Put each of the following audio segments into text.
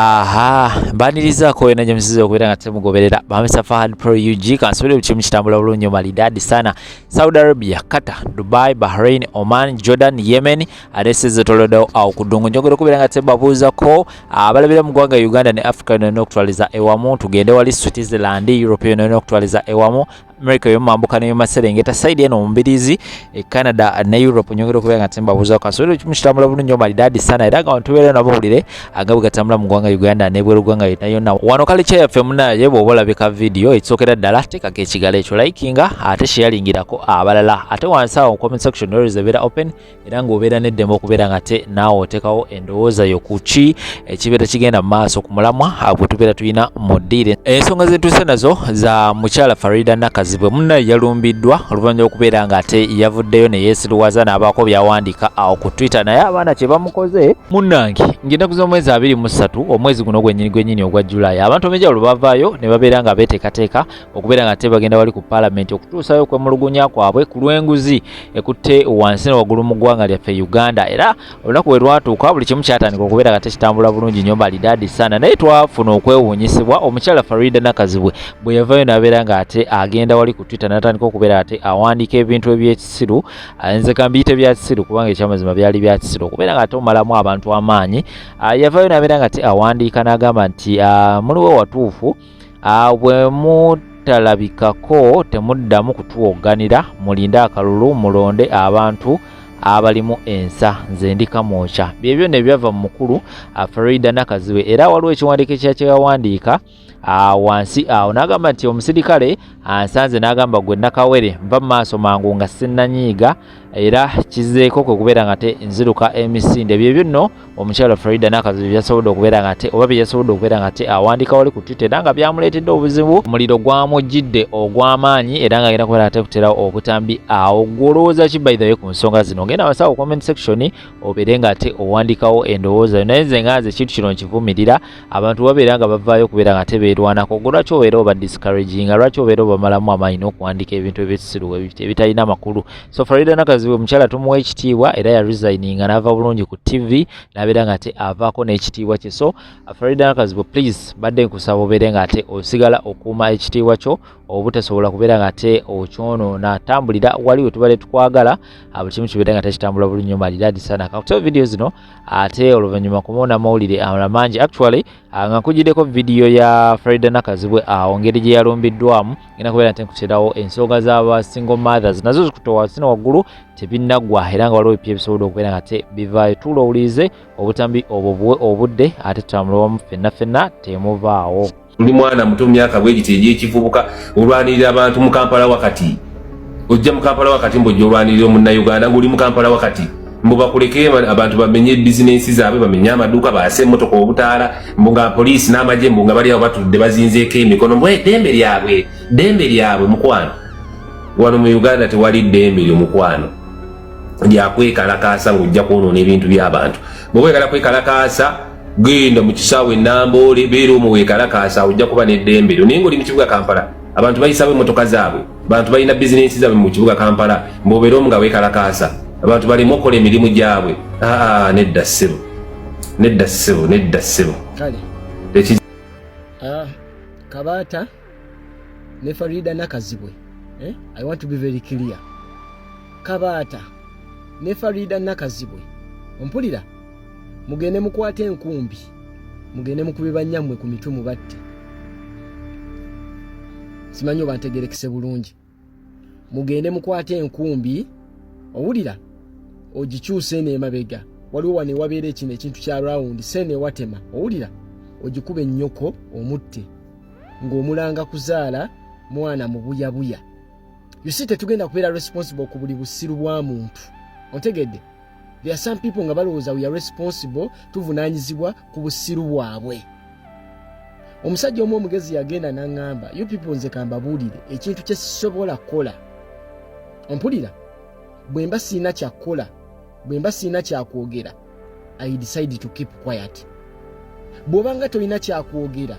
Aha, mbanirizaako wena gye musize okubeera nga temugoberera Bamisa Fahad Pro UG. Kansobere buli kimu kitambula bulungi nnyo malidaadi sana. Saudi Arabia, Qatar, Dubai, Bahrain, Oman, Jordan, Yemen ate sizetoloddewo awo ku ddungu. Njogera okubeera nga tebabuuzako abalabira mu ggwanga Uganda ne Africa yonna okutwaliza ewamu. Tugende wali Switzerland, Europe yonna okutwaliza ewamu, America ey'omumambuka n'ey'omaserengeta, sayidi eno omubirizi e Canada ne Europe. Nyongera okubeera nga tembabuuzaako. Kansobere kimu kitambula bulungi nnyo malidaadi sana, era nga tubeera nabo bawulire nga bwe gatambula mu ggwanga Uganda n'ebweru ggwanga yonna yonna. Wano kale yaffe munaye, bw'oba olabika vidiyo ekisookera ddala, teekako ekigalo ekyo, likinga ate sharingirako abalala, ate wansi awo mu comment section always ebeera open, era ng'obeera n'eddembe okubeera nga te naawe oteekawo endowooza yo ku ki ekibeera kigenda mu maaso ku mulamwa gwe tubeera tulina mu ddiire. Ensonga zentuuse nazo za mukyala Farida Nakazibwe. Munnaye yalumbiddwa oluvannyuma lw'okubeera nga ate yavuddeyo ne yeesiruwaza n'abaako by'awandiika awo ku Twitter, naye abaana kye bamukoze. Munnange, ng'ennaku z'omwezi 23 omwezi guno gwennyini gwennyini ogwa Julayi, abantu ab'enjawulo bavaayo ne babeera nga beeteekateeka okubeera nga ate bagenda wali ku paalamenti okutuusayo okwemulugunya kwabwe ku lw'enguzi ekutte wansi ne waggulu mu ggwanga lyaffe Uganda. Era olunaku bwe lwatuuka, buli kimu kyatandika okubeera nga tekitambula bulungi nnyo malidaadi sana, naye twafuna okwewuunyisibwa omukyala Farida Nakazibwe bwe yavaayo n'abeera ng'ate agenda wali ku Twitter n'atandika okubeera ate awandiika ebintu ebyekisiru. Nze kambiyite bya kisiru kubanga ekyamazima byali bya kisiru okubeera nga ate omalamu abantu amaanyi. Yavaayo n'abeera nga ate awandiika n'agamba nti muliwo watuufu, bwe mutalabikako temuddamu kutuwogganira, mulinde akalulu mulonde abantu abalimu ensa, nze ndi Kamwokya. Byebyo ne byava mu mukulu Farida Nakazibwe. Era waliwo ekiwandiiko ekira kyeyawandiika wansi awo n'agamba nti omusirikale ansanze n'agamba, "Gwe Nakawere, nva mu maaso mangu nga sinnanyiiga." Era kizeeko kwe kubeera nga te nziruka emisinde. Byebyo nno omukyala Farida Nakazibwe byasobodde okubeera nga te oba byeyasobodde okubeera nga te awandiika wali ku Twitter, era nga byamuleetedde obuzibu, omuliro gwamujjidde ogw'amaanyi, era nga agenda kubeera nga tekuterawo obutambi awo. Gw'olowooza ki, by the way, ku nsonga zino? Ngenda wasawo comment section obeere nga ate owandiikawo endowooza yo. Naye nze nga nze ekintu kino nkivumirira. Abantu babeera nga bavaayo okubeera nga tebeerwanako, gwe lwaki obeera oba discouraginga? Lwaki obeera obamalamu amaanyi n'okuwandiika ebintu ebyekisiru ebitalina makulu? So Farida Nakazibwe omukyala tumuwa ekitiibwa, era ya resigninga n'ava bulungi ku TV n'abeera nga ate avaako n'ekitiibwa kye. So Farida Nakazibwe, please, badde nkusaba obeere nga ate osigala okuuma ekitiibwa kyo obutasobola kubeera nga ate okyonoona. Tambulira wali we tubadde tukwagala, buli kimu kibeere nga tekitambula bulungi nnyo malidaadi sana. Kakutewo vidiyo zino, ate oluvannyuma kumuona amawulire amalala mangi. Actually, nga nkugiddeko vidiyo ya Farida Nakazibwe awo ngeri gye yalumbiddwamu, ngenda kubeera nte nkuterawo ensonga z'aba single mothers, nazo zikutte wansi ne waggulu, tebinnaggwa, era nga waliwo ebipya ebisobodde okubeera nga te bivaayo. Tuula owulirize obutambi obwo, buwe obudde, ate tutambule wamu ffenna ffenna, temuvaawo. Ndi mwana muto mu myaka bwegiti egy'ekivubuka, olwanirira abantu mu Kampala wakati. Ojja mu Kampala wakati mbu ojja olwanirira omunnayuganda ng'oli mu Kampala wakati, mbu bakuleke abantu bamenye bizinensi zaabwe, bamenye amaduuka, baase emmotoka obutaala, mbu nga poliisi n'amagye mbu nga bali awo batudde bazinzeeko emikono, mbu eddembe lyabwe, ddembe lyabwe. Mukwano, wano mu Uganda tewali ddembe lyo, mukwano, lyakwekalakaasa ng'ojja kwonoona ebintu by'abantu. Bw'oba oyagala kwekalakaasa, genda mu kisaawe Namboole, beera omwo weekalakaasa, ojja kuba n'eddembe lyo. Naye ng'oli mu kibuga Kampala, abantu bayisawo emmotoka zaabwe, bantu balina bizinensi zaabwe mu kibuga Kampala, mbw'obeera omu nga weekalakaasa abantu baleme okukola emirimu gyabwe. Aa, nedda ssebo, nedda ssebo, nedda ssebo. Kale. Kabaata ne Farida Nakazibwe, eh? I want to be very clear. Kabaata ne Farida Nakazibwe, ompulira? Mugende mukwate enkumbi, mugende mukube bannyammwe ku mitwe, mubatte. Simanyi oba ntegerekese bulungi. Mugende mukwate enkumbi, owulira? Ogikyuse eno emabega, waliwo wano ewabeera ekino ekintu kya round seeno ewatema, owulira? Ogikuba ennyoko omutte ng'omulanga kuzaala mwana mu buyabuya. You see, tetugenda kubeera responsible ku buli busiru bwa muntu, ontegedde? There are some people nga balowooza we are responsible, tuvunaanyizibwa ku busiru bwabwe. Omusajja omu omugezi yagenda n'aŋŋamba, "You people, nze kambabuulire ekintu kye sisobola kukola." Ompulira? Bwe mba siina kyakkola, bwe mba siina kyakwogera, I decide to keep quiet. Bw'oba nga tolina kyakwogera,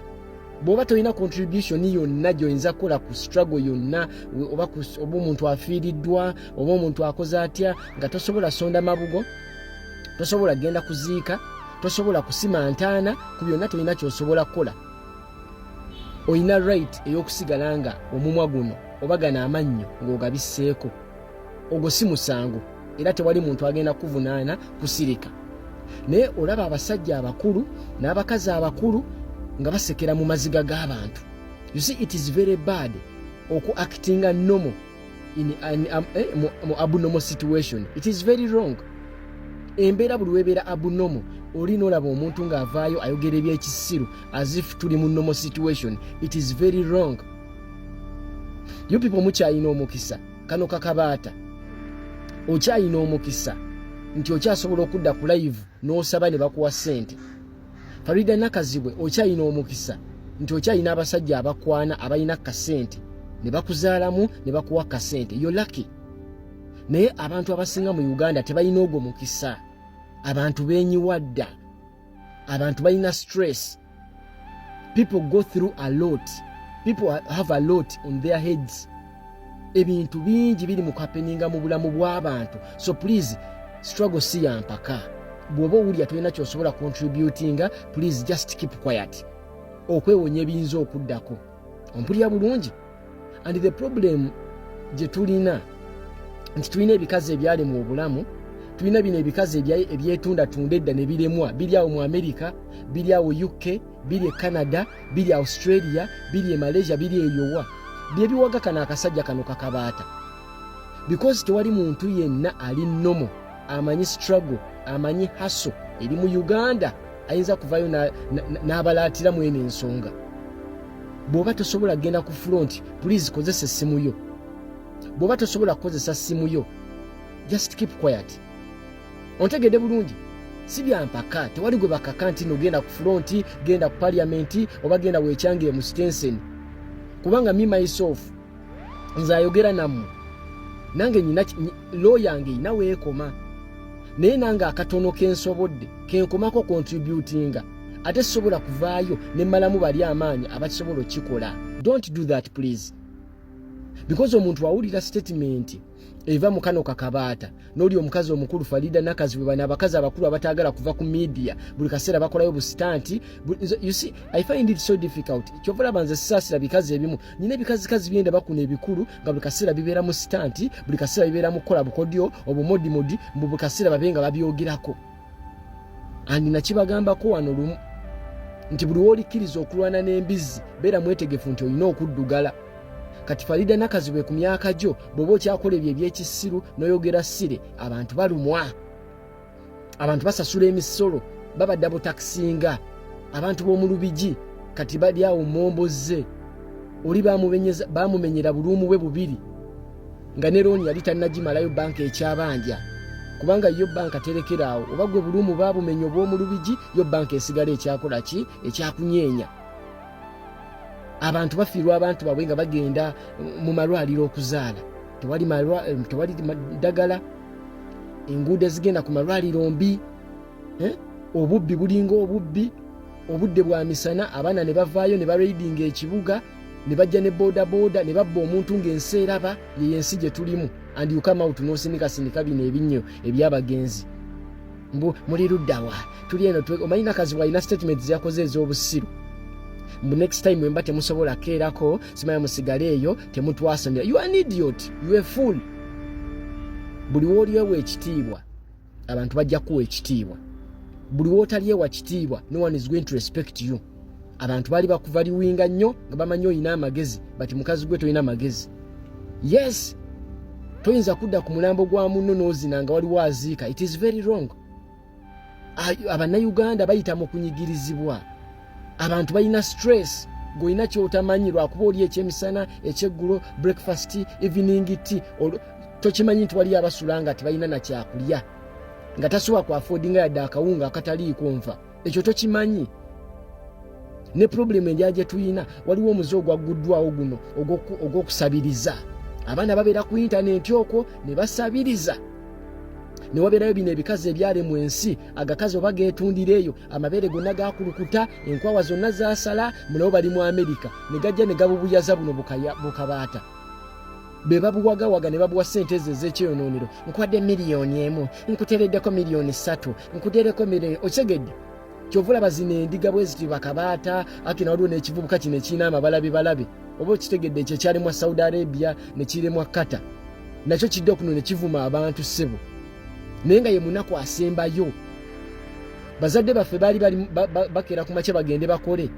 bw'oba tolina contribution yonna gy'oyinza kukola ku struggle yonna, oba omuntu afiiriddwa, oba omuntu akoze atya, nga tosobola sonda mabugo, tosobola genda kuziika, Tosobola kusima ntaana ku byonna, tolina kyosobola kukola. Olina right ey'okusigala nga omumwa guno oba gano amannyo ng'ogabisseeko. Ogwo si musango, era tewali muntu agenda kuvunaana kusirika. Naye olaba abasajja abakulu n'abakazi abakulu nga basekera mu maziga g'abantu. You see, it is very bad oku actinga normal in mu abnormal situation. It is very wrong. Embeera buli webeera abnormal, oli nolaba omuntu ng'avaayo ayogera ebyekisiru as if tuli mu normal situation. It is very wrong. You people mukyayina omukisa. Kano kakabaata, okyayina omukisa nti okyasobola okudda ku live n'osaba ne bakuwa ssente. Farida Nakazibwe, okyayina omukisa nti okyayina abasajja abakwana abalina kasente ne bakuzaalamu ne bakuwa kasente. You're lucky. Naye abantu abasinga mu Uganda tebalina ogwo mukisa. Abantu beenyiwa dda, abantu balina stress. People go through a lot, people have a lot on their heads. Ebintu bingi biri mu kuhappeninga mu bulamu bw'abantu. So please, struggle si yampaka. Bw'oba owulira tolina kyosobola contributinga, please just keep quiet okwewonya ebiyinza okuddako. Ompulira bulungi? And the problem gye tulina nti tulina ebikazi ebyalemwa obulamu, tulina bino ebikazi ebyetundatunda edda ne biremwa. Biri awo mu America, biri awo UK, biri e Canada, biri Australia, biri e Malaysia, biri eyowa byebiwaga kano akasajja kano kakabaata, because tewali muntu yenna ali normal amanyi struggle, amanyi hustle eri mu Uganda ayinza kuvayo n'abalaatiramu eno ensonga. Bw'oba tosobola kugenda ku front, please kozesa essimu yo. Bw'oba tosobola kukozesa ssimu yo, just keep quiet. Ontegedde bulungi? Si byampaka, tewali gwe bakaka nti nogenda ku front, genda ku parliament oba genda wekyangire mu stensen. Kubanga me myself, nze ayogera nammwe, nange nyina loo yange ina weekoma, naye nange akatono kensobodde kenkomako contributinga, ate sisobola kuvaayo nemmalamu bali amaanyi abakisobola okikola. Don't do that, please, because omuntu awulira statement eva mu kano kakabaata n'oli omukazi omukulu Farida Nakazibwe. Bano abakazi abakulu abataagala kuva ku media, buli kaseera bakolayo bustunt. You see, I find it so difficult. Kyova olaba nze sisaasira bikazi ebimu. Nyina ebikazikazi byenda kuno ebikulu nga buli kaseera bibeera mu stunt, buli kaseera bibeera mu kukola bukodyo obumodimodi, mbu buli kaseera babe nga babyogerako. And nakibagambako wano lumu nti buli woolikkiriza okulwana n'embizzi, beera mwetegefu nti olina okuddugala. Kati Farida Nakazibwe, ku myaka gyo, bw'oba okyakola ebyo ebyekisiru n'oyogera sire, abantu balumwa, abantu basasula emisolo, babadda butakisinga. Abantu b'omu Lubigi kati bali awo momboze, oli bamumenyera buluumu bwe bubiri nga ne loan yali tannagimalayo, banka ekyabanja, kubanga yo banka terekeraawo. Oba gwe buluumu babumenya obw'omu Lubigi, yo banka esigala ekyakola ki? Ekyakunyeenya. Abantu bafiirwa abantu baabwe nga bagenda mu malwaliro okuzaala, tewali ddagala, enguudo ezigenda ku malwaliro mbi, eh? Obubbi bulinga obubbi. Obudde bwa misana, abaana ne bavaayo ne baraidinga ekibuga, ne bajja ne boodabooda ne babba omuntu ng'ensi eraba. Yeyo ensi gye tulimu. And you come out n'osinikasinika bino ebinnyo ebyabagenzi, mbu muli luddawa? Tuli eno. Omanyi Nakazibwe alina statement zeyakoze ez'obusiru, mbu next time wemba temusobola keerako, simanya musigale eyo temutwasamira. You are an idiot, you a fool. Buli woolyewa ekitiibwa, abantu bajja kuwa ekitiibwa. Buli wootalyewa kitiibwa, no one is going to respect you. Abantu baali bakuvaluinga nnyo nga bamanyi olina amagezi, but mukazi gwe tolina magezi. Yes, toyinza kudda ku mulambo gwa munno n'ozina nga waliwo aziika. It is very wrong. Abannayuganda bayita mu kunyigirizibwa, abantu balina stress. Gweolina kyotamanyi lwakuba oli ekyemisana, ekyeggulo, breakfast, evening tea, tokimanyi nti waliyo abasula nga tebalina nakyakulya, nga tasobola kuaffordinga yadde akawunga akataliiko nva. Ekyo tokimanyi. Ne problem endala gye tulina, waliwo omuze ogwagguddwawo guno ogw'okusabiriza. Abaana babeera ku intaneti okwo ne basabiriza, ne wabeerayo bino ebikazi ebyalemwa ensi. Agakazi oba geetundira eyo, amabeere gonna gakulukuta, enkwawa zonna zasala. Munabo bali mu Amerika ne gajja ne gabubuyaza buno bukabaata, be babuwagawaga ne babuwa ssente ezo ez'ekyeyonoonero. Nkwadde 1 million, nkutereddeko 3 million, nkutereko miliyoni. Okitegedde? Kyova olaba zino endiga bwe ziti bakabaata akina. Waliwo n'ekivubuka kino ekirina amabalabe balabe, oba okitegedde, ekyo ekyalemwa Saudi Arabia nekiremwa Qatar, nakyo kidde okuno ne kivuma abantu, ssebo, naye nga ye munaku asembayo. Bazadde baffe baali bakeera ku makya bagende bakole,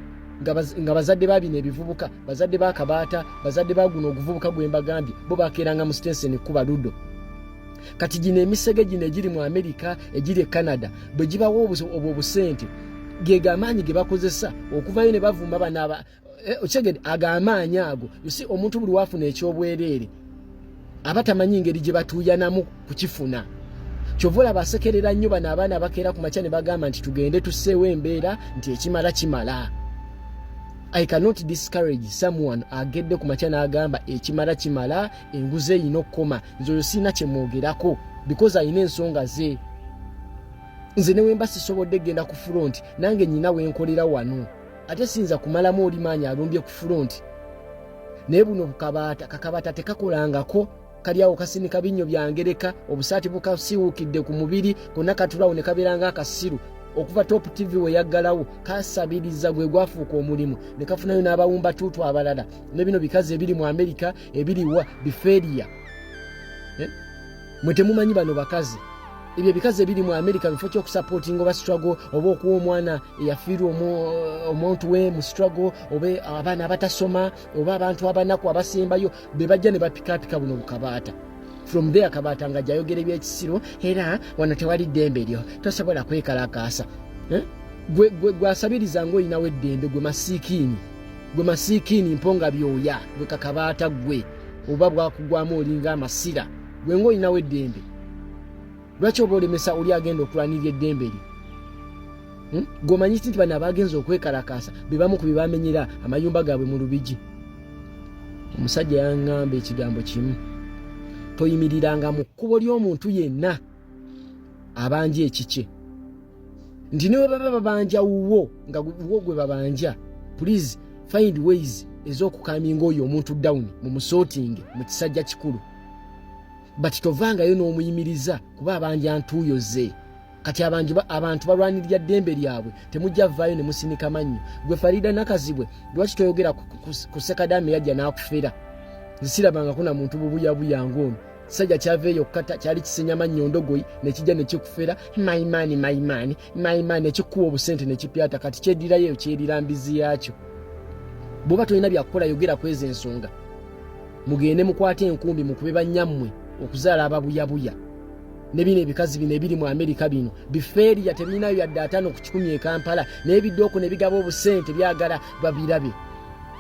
nga bazadde ba bino ebivubuka, bazadde ba Kabaata, bazadde ba guno oguvubuka gwe mbagambye, bo bakeeranga mu sitenseni kuba ludo. Kati gino emisege gino egiri mu Amerika, egiri e Canada, bwe gibawa obwo obusente, ge gamaanyi ge bakozesa okuvayo ne bavuma bano. Okitegedde? Ago amaanyi ago, you see, omuntu buli wafuna ekyobwereere aba tamanyi ngeri gye batuuyanamu kukifuna. Kyova olaba asekerera nnyo bano abaana abakeera ku makya ne bagamba nti tugende tusseewo embeera, nti ekimala kimala. I cannot discourage someone agedde ku makya n'agamba ekimala kimala, enguzi eyina okukoma. Nze oyo siina kyemwogerako because ayina ensonga ze. Nze ne wemba sisobodde genda ku front, nange nyina wenkolera wano, ate siyinza kumalamu oli maanyi alumbye ku front. Naye buno bukabaata, kakabaata tekakolangako, kali awo kasinika binnyo byangereka, obusaati bukasiwuukidde ku mubiri konna, katulawo ne kabeera nga akasiru. Okuva Top TV we yaggalawo, kasabiriza, gwe gwafuuka omulimu, ne kafunayo n'abawumba tuutu abalala, ne bino bikazi ebiri mu Amerika ebiriwa biferiya. Eh? Mwe temumanyi bano bakazi, ebyo ebikazi ebiri mu Amerika, bifo kyokusupportinga oba struggle oba okuwa omwana eyafiirwa omuntu we mu struggle, oba abaana abatasoma, oba abantu abanaku abasembayo, be bajja ne bapikaapika buno bukabaata. From there kabaata nga gyayogera ebyekisiru, era wano tewali ddembe lyo, tosobola kwekalakaasa. Eh? Gwe gwasabiriza ngaolinawo eddembe, gwe masiikiini, gwe masiikiini mponga byoya, gwe kakabaata, gwe oba bwakugwamu olinga amasira, gwe ngaolinawo eddembe, lwaki oba olemesa oli agenda okulwanirira eddembe lye? Hmm? Gweomanyi ti nti bano abagenza okwekalakaasa be bamu ku bye bamenyera amayumba gaabwe mu Lubigi. Omusajja yaŋŋamba ekigambo kimu: toyimiriranga mu kkubo ly'omuntu yenna abanja ekikye, nti ne bwe baba babanja wuwo, nga wuwo gwe babanja, please find ways ez'okucalminga oyo omuntu down, mu musorting mu kisajja kikulu, but tovangayo n'omuyimiriza kuba abanja ntuuyo ze. Kati abantu balwanirira ddembe lyabwe, temujja vaayo ne musinika mannyo. Gwe Farida Nakazibwe, lwaki toyogera ku Sekadame yajja n'akufera? Nzisirabangako na muntu bubuyabuya ng'ono kisajja kyava eyo kata kyali kisenya mannyo ndogoyi, nekijja nekikufera, my man, my man, my man, nekikuwa obusente nekipyata. Kati kyeddirayo eyo, kyerira mbizi yakyo. Bw'oba tolina byakukola, yogera ku ezo ensonga. Mugende mukwate enkumbi mukube bannyammwe okuzaala ababuyabuya. Ne bino ebikazi bino ebiri mu Amerika bino bifeeriya, tebirinayo yadde 50 ku 100 e Kampala, naye bidde okwo ne bigaba obusente, byagala babirabe.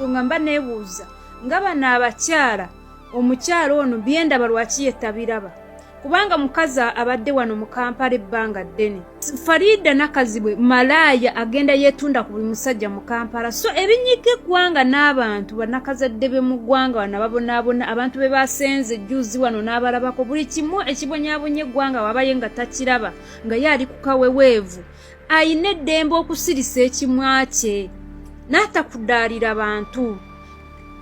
Nga mba neebuuza nga bano abakyala, omukyala ono byendaba lwaki ye tabiraba? Kubanga mukazi abadde wano mu Kampala ebbanga ddene. Farida Nakazibwe malaaya, agenda yeetunda ku buli musajja mu Kampala. So ebinyiga eggwanga n'abantu banakazadde be mu ggwanga wano ababonaabona, abantu be basenze juzi wano n'abalabako, buli kimu ekibonyaabonya eggwanga wabaye nga takiraba, nga ye ali ku kaweweevu. Ayina eddembe okusirisa ekimwa kye n'atakudaalira bantu.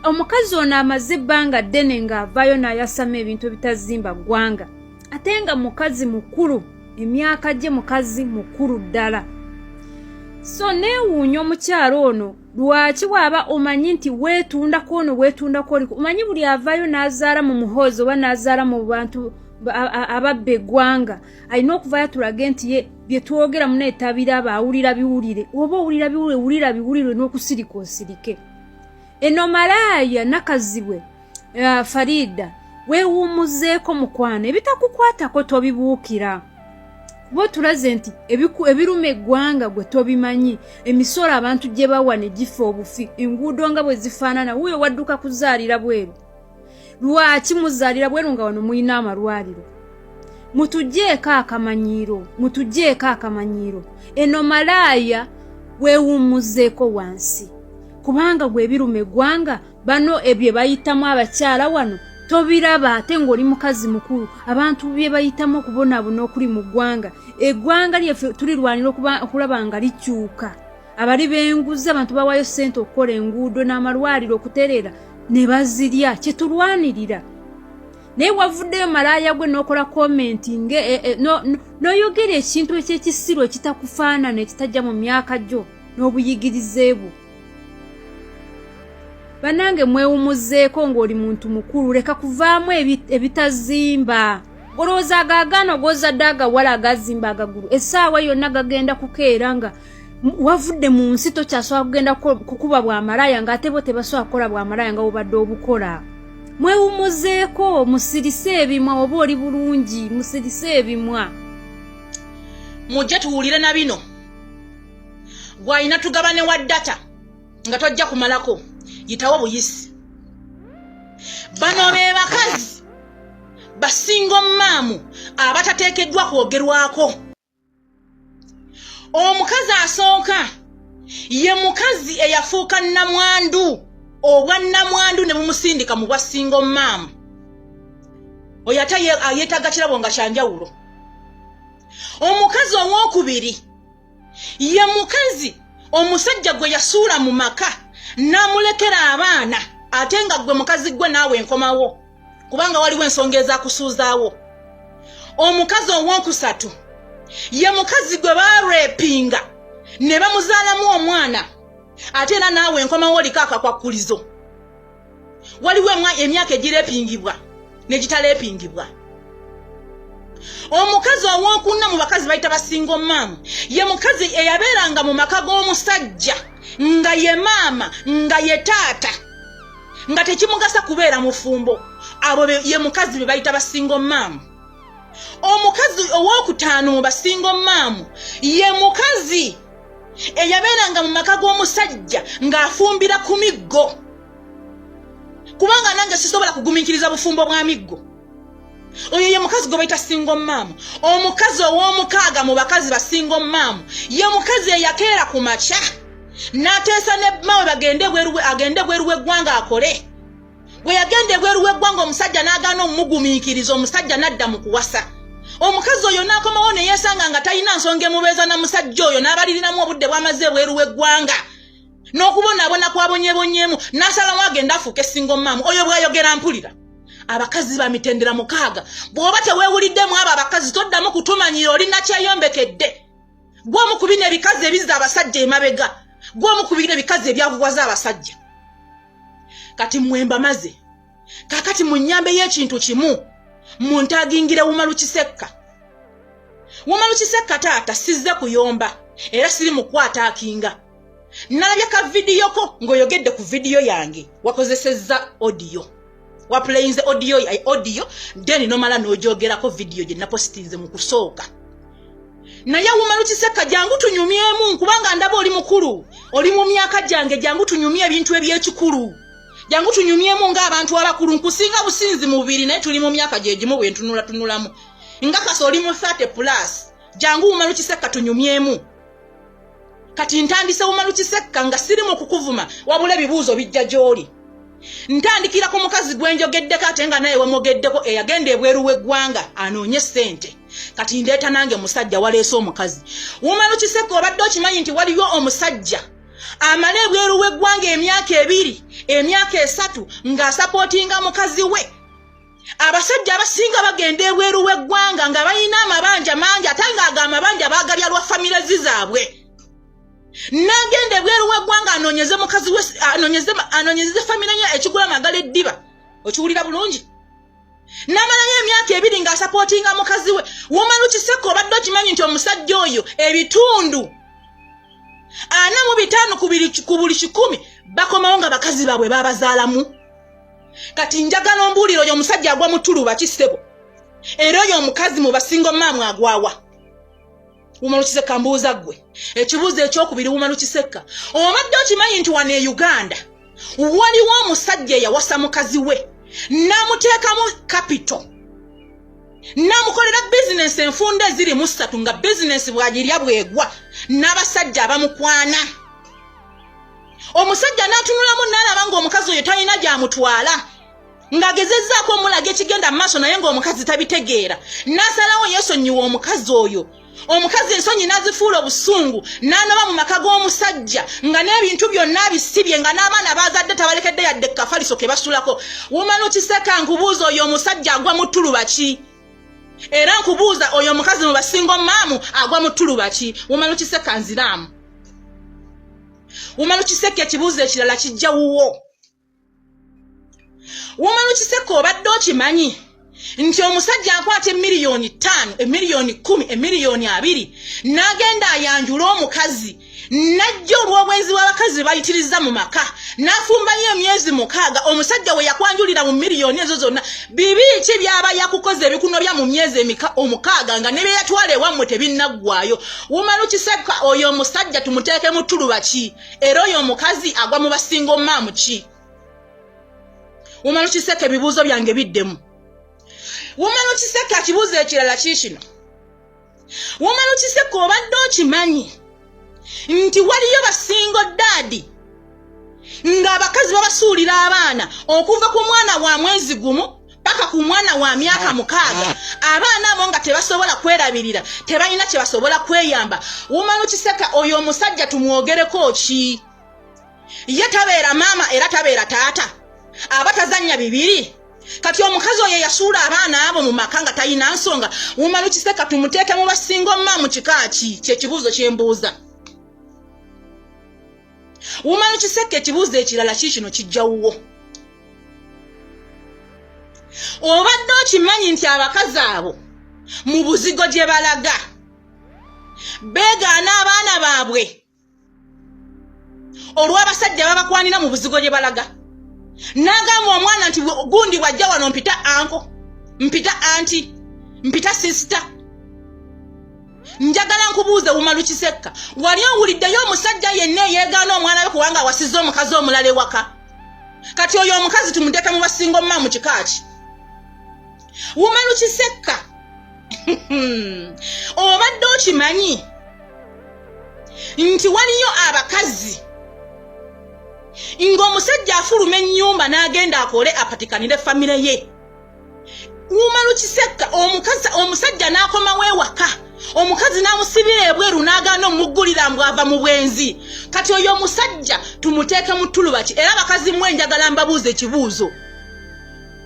Omukazi ono amaze ebbanga ddene ng'avaayo n'ayasama ebintu ebitazimba ggwanga, ate nga mukazi mukulu, emyaka gye mukazi mukulu ddala. So neewuunya omukyalo ono, lwaki bw'aba omanyi nti weetundako ono, weetundako oli, omanyi buli avaayo n'azaala mu Muhoozi oba n'azaala mu bantu ababba eggwanga, alina okuvayo tulage nti ye bye twogera munaye tabiraba, awulira biwulire. Oba owulira biwulire, wulira biwulire, n'okusirika osirike. Eno malaaya Nakazibwe Farida, weewummuzeeko mukwano, ebitakukwatako tobibuukira, kuba otulaze nti ebiruma eggwanga gwe tobimanyi. Emisolo abantu gye bawa ne gifa obufi, enguudo nga bwe zifaanana, wuuyo wadduka kuzaalira bweru. Lwaki muzaalira bweru nga wano mulina amalwaliro? Mutuggyeeko akamanyiiro, mutuggyeeko akamanyiiro. Eno malaaya, weewummuzeeko wansi, kubanga gwe ebiruma eggwanga bano ebye bayitamu abakyala wano tobiraba, ate ng'oli mukazi mukulu. Abantu bye bayitamu, okubonaabona okuli mu ggwanga, eggwanga lyaffe tulirwanira okulaba nga likyuka. Abali b'enguzi, abantu bawayo ssente okukola enguudo n'amalwaliro okutereera ne bazirya. Kyetulwanirira. Naye wavuddeyo malaaya gwe n'okola komenti n'oyogera ekintu ekyekisiru ekitakufaanana, ekitajja mu myaka gyo n'obuyigirize bwo. Bannange, mwewumuzeeko ng'oli muntu mukulu, leka kuvaamu ebitazimba. Olowooza ago agaana ogozadde agawala agazimba agagulu essaawa yonna gagenda kukeera nga wavudde mu nsi, tokyasobola kugenda kukuba bwamalaaya, ng'ate bo tebasobola kukola bwamalaaya nga bubadde obukola. Mwewumuzeeko, musirise ebimwa. Oba oli bulungi, musirise ebimwa. Mujje tuwulire na bino. Gwalina tugabane wa data nga tojja kumalako, yitawo buyisi. Bano be bakazi basingo maamu abatateekeddwa kwogerwako. Omukazi asooka ye mukazi eyafuuka nnamwandu, obwa nnamwandu ne bumusindika mu bwa single mum. Oyo ate yeetaaga kirabo nga kyanjawulo. Omukazi owokubiri ye mukazi omusajja gwe yasuula mu maka n'amulekera abaana, ate nga gwe mukazi gwe naawe enkomawo, kubanga waliwo ensonga ezakusuuzaawo. Omukazi owokusatu ye mukazi gwe barepinga ne bamuzaalamu omwana, ate era naawe enkomawo oliko akakwakkulizo. Waliwo emyaka egirepingibwa negitarepingibwa. Omukazi owokuna mu bakazi bayita ba single mum ye mukazi eyabeeranga mu maka g'omusajja nga ye maama nga ye taata, nga tekimugasa kubeera mufumbo. Abo ye mukazi be bayita ba single mum. Omukazi owokutaano mu ba single mum ye mukazi eyabeeranga mu maka g'omusajja ng'afumbira ku miggo, kubanga nange sisobola kugumiikiriza bufumbo bwa miggo. Oyo ye mukazi gwe bayita single mum. Omukazi ow'omukaaga mu bakazi ba single mum ye mukazi eyakeera ku makya n'ateesa ne mawe bagende bweru, agende bweru w'eggwanga akole. Bwe yagenda ebweru w'eggwanga, omusajja n'agaana omumugumiikiriza, omusajja n'adda mu kuwasa. Omukazi oyo n'akomawo ne yeesanga nga talina nsonga emubeeza na musajja oyo, n'abaliriramu obudde bw'amaze ebweru w'eggwanga n'okubonaabona kwabonyebonyeemu, n'asalawo agenda afuuke single mum. Oyo bw'ayogera mpulira. Abakazi ba mitendera 6. Bw'oba teweewuliddemu abo abakazi, toddamu kutumanyira. Oli nakyeyombekedde gw'omu ku bino ebikazi ebizza abasajja emabega, gw'omu ku bino ebikazi ebyavuwaza abasajja. Kati mmwe mbamaze. Kakati munyambeyo ekintu kimu, muntagingire Wumalu Kisekka. Wumalu Kisekka, taata, sizze kuyomba era siri mukwata akinga. Nalabye ka vidiyo ko ng'oyogedde ku vidiyo yange, wakozesezza audio, waplayinze audio, audio then nomala n'ogyogerako vidiyo gye napositinze mu kusooka. Naye Wumalu Kisekka, jangu tunyumyemu, kubanga ndaba oli mukulu, oli mu myaka gyange. Jangu tunyumye ebintu ebyekikulu, jangu tunyumyemu ng'abantu abakulu. Nkusinga businzi mubiri, naye tuli mu myaka gyegimu. Bwe ntunula tunulamu nga kasa oli mu 30 plus. Jangu Wumalu Kisekka tunyumyemu. Kati ntandise, Wumalu Kisekka, nga siri mu kukuvuma, wabula ebibuuzo bijja gy'oli. Ntandikira ku mukazi gwe njogeddeko, ate nga naye wamwogeddeko, eyagenda ebweru w'eggwanga anoonye ssente. Kati ndeeta nange musajja waleese omukazi. Wumalu Kisekka, obadde okimanyi nti waliyo omusajja amala ebweru w'eggwanga emyaka 2, emyaka 3 ng'asapootinga mukazi we? Abasajja abasinga bagenda ebweru w'eggwanga nga balina amabanja mangi, ate ng'ago amabanja baagalya lwa famire zaabwe. N'agenda ebweru w'eggwanga anoonyeze mukazi we, anoonyeze famire ye ekigula amagala eddiba. Okiwulira bulungi? N'amalayo emyaka 2 ng'asapootinga mukazi we. Wumalu Kisekka, obadde okimanyi nti omusajja oyo ebitundu 45 ku buli 100 bakomawo nga bakazi baabwe babazaalamu? Kati njagala ombuulire, oyo omusajja agwa mu ttuluba kisebo? Era oyo omukazi mu ba single mum agwawa? Wumalu Kisekka, mbuuza ggwe ekibuuzo ekyokubiri. Wumalu Kisekka, obadde okimanyi nti wano e Uganda waliwo omusajja eyawasa mukazi we n'amuteekamu capital, n'amukolera bizinensi enfunda eziri mu ssatu, nga bizinensi bw'agirya bwegwa n'abasajja abamukwana? Omusajja n'atunulamu n'alaba ng'omukazi oyo talina gy'amutwala, ng'agezezzaako omulaga ekigenda mu maaso, naye ng'omukazi tabitegeera, n'asalawo yeesonyiwa omukazi oyo. Omukazi ensonyi n'azifuula obusungu n'anoba mu maka g'omusajja nga n'ebintu byonna abisibye, nga n'abaana baazadde tabalekedde yadde kafaliso ke basulako. Wumanu Kiseka, nkubuuza, oyo omusajja agwa mu ttuluba ki? Era nkubuuza, oyo omukazi mu basingo maamu agwa mu ttuluba ki? Wumanu Kiseka, nziraamu. Wumanu Kiseka, ekibuuzo ekirala kijja wuwo. Wumanu Kiseka, obadde okimanyi nti omusajja akwata 5 emiliyoni, 10 emiliyoni, 20 emiliyoni n'agenda ayanjula omukazi, najja olw'obwenzi bw'abakazi be bayitiriza mu maka, n'afumbayo emyezi 6? Omusajja we yakwanjulira mu miliyoni ezo zonna, bibi ki byaba yakukoze ebikunobya mu myezi 6 nga ne bye yatwala ewammwe tebinnaggwayo? Wumalu Kiseka, oyo omusajja tumuteeke mu ttuluba ki? Era oyo omukazi agwa mu basinga omaamu ki? Wumalu Kiseka, ebibuuzo byange biddemu. Wumalu Kiseka, kibuuzo ekirala kiikino. Wumalu Kiseka, obadde okimanyi nti waliyo ba single daddy ng'abakazi babasuulira abaana okuva ku mwana wa mwezi 1 paka ku mwana wa myaka 6, abaana abo nga tebasobola kwerabirira, tebalina kye basobola kweyamba? Wumalu Kiseka, oyo omusajja tumwogereko ki? Ye tabeera maama era tabeera taata, aba tazannya bibiri. Kati omukazi oyo yasuula abaana abo mu maka nga talina nsonga, Wumalu Kiseka, tumuteeke mu basinga omma mu kika ki? Kyekibuuzo kyembuuza. Wumalu Kiseka, ekibuuzo ekirala kiikino kijjawuwo. Obadde okimanyi nti abakazi abo mu buzigo gye balaga beegaana abaana baabwe olw'abasajja babakwanira mu buzigo gye balaga, n'agamba omwana nti gundi bw'ajja wano mpita uncle, mpita auntie, mpita sister? Njagala nkubuuze, Wumalu Kisekka, wali owuliddeyo omusajja yenna eyeegaana omwana we kubanga awasizza omukazi omulala ewaka? Kati oyo omukazi tumuteeke mu basinga omma mu kika ki? Wumalu Kisekka, obadde okimanyi nti waliyo abakazi ng'omusajja afuluma ennyumba n'agenda akole apatikanire famire ye? Wumalu Kisekka, omukazi, omusajja n'akomawo ewaka, omukazi n'amusibira ebweru n'agaana omuggulira mbw ava mu bwenzi. Kati oyo omusajja tumuteeke mu ttuluba ki? Era abakazi mmwe, njagala mbabuuza ekibuuzo: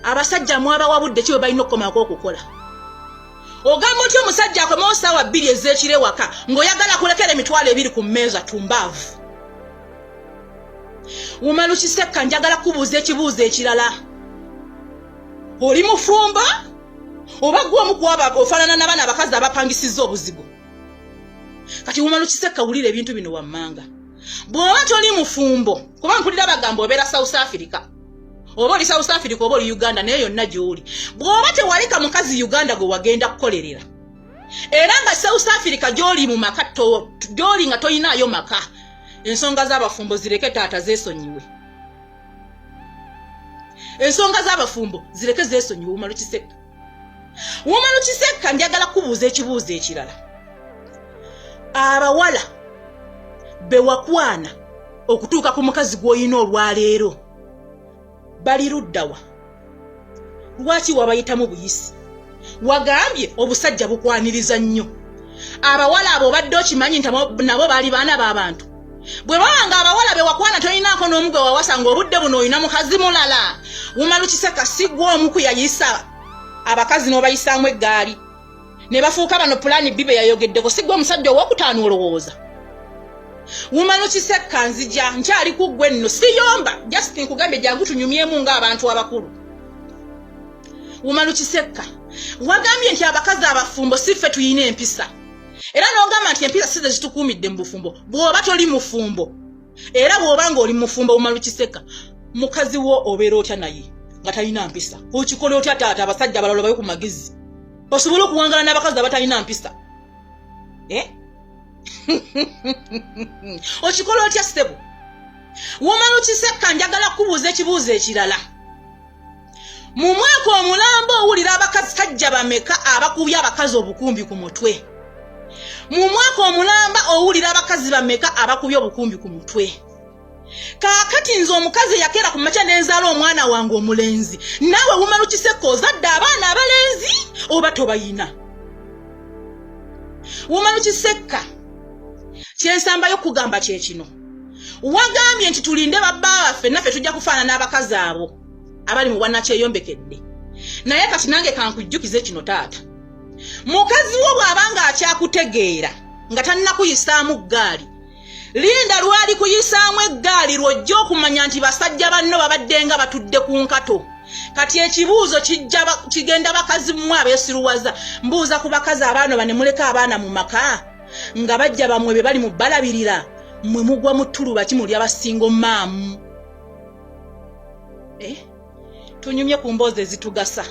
abasajja mwabawabudde ki bwe balina okukomako okukola? Ogamba otya omusajja akomawo saawa 2 ez'ekiro ewaka ng'oyagala kulekera 20,000 ku mmeeza? Tumbaavu. Wumalu Kisekka, njagala kubuuza ekibuuzo ekirala. Oli mufumba oba gwe omu kwaba ofaanana n'abaana abakazi abapangisiza obuzigo? Kati Wumalu Kisekka, wulira ebintu bino wammanga. Bw'oba toli mufumbo, kuba mpulira bagamba obeera South Africa, oba oli South Africa oba oli Uganda, naye yonna gy'oli, bw'oba tewaleka mukazi Uganda gwe wagenda kukolerera, era nga South Africa gy'oli mu maka gy'oli nga toyinaayo maka, ensonga z'abafumbo zireke taata zeesonyiwe. Ensonga z'abafumbo zireke zeesonyiwe. Wumalu Kisekka, Wumalu Kisekka, njagala kubuuza ekibuuzo ekirala. Abawala bewakwana okutuuka ku mukazi gw'olina olwaleero bali luddawa? Lwaki wabayitamu buyisi? Wagambye obusajja bukwaniriza nnyo. Abawala abo obadde okimanyi nti nabo baali baana b'abantu? Bwe baba nga abawala bewakwana tolinaako n'omu gwe wawasa, ng'obudde buno olina mukazi mulala, Wumalu Kiseka, si gwe omu ku yayisa abakazi n'obayisaamu eggaali ne bafuuka bano plan B be yayogeddeko? Si gwe omusajja owokutaano olowooza? Wumalu Kisekka, nzija nkyali ku ggwe nno, siyomba, just nkugambye jangu tunyumyemu ng'abantu abakulu. Wumalu Kisekka, wagambye nti abakazi abafumbo si ffe tuyina empisa, era n'ogamba nti empisa si ze zitukuumidde mu bufumbo. Bw'oba toli mufumbo, era bw'oba ng'oli mufumbo, Wumalu Kisekka, mukazi wo obeera otya naye nga talina mpisa? Okikola otya taata? Abasajja abalala babe ku magezi osobole okuwangala n'abakazi abatalina mpisa, eh? Okikola otya ssebo? Wumalu Kisekka, njagala kubuuza ekibuuzo ekirala. Mu mwaka omulamba owulira abakasajja bameka abakubye abakazi obukumbi ku mutwe? Mu mwaka omulamba owulira abakazi bameka abakubye obukumbi ku mutwe? Kaakati nze omukazi eyakeera ku makya nenzaala omwana wange omulenzi, naawe Wumalu Kisekka ozadde abaana abalenzi oba tobayina? Wumano Kisekka, kyensambayo kugamba kye kino. Wagambye nti tulinde babba baffe, naffe tujja kufaanana abakazi abo abali mu bwannakyeyombekedde. Naye kati nange kankujjukize kino, taata. Mukazi wo bw'aba nga akyakutegeera nga tannakuyisaamu ggaali, linda lwali kuyisaamu eggaali lw'ojja okumanya nti basajja banno babadde nga batudde ku nkato. Kati ekibuuzo kijja kigenda bakazi mmwe abeesiruwaza. Mbuuza ku bakazi abaana bane muleka abaana mu maka nga bajja bamwe be bali mu balabirira, mmwe mugwa mu ttuluba ki? Muli abasinga omaamu. Tunyumye ku mboozi ezitugasa.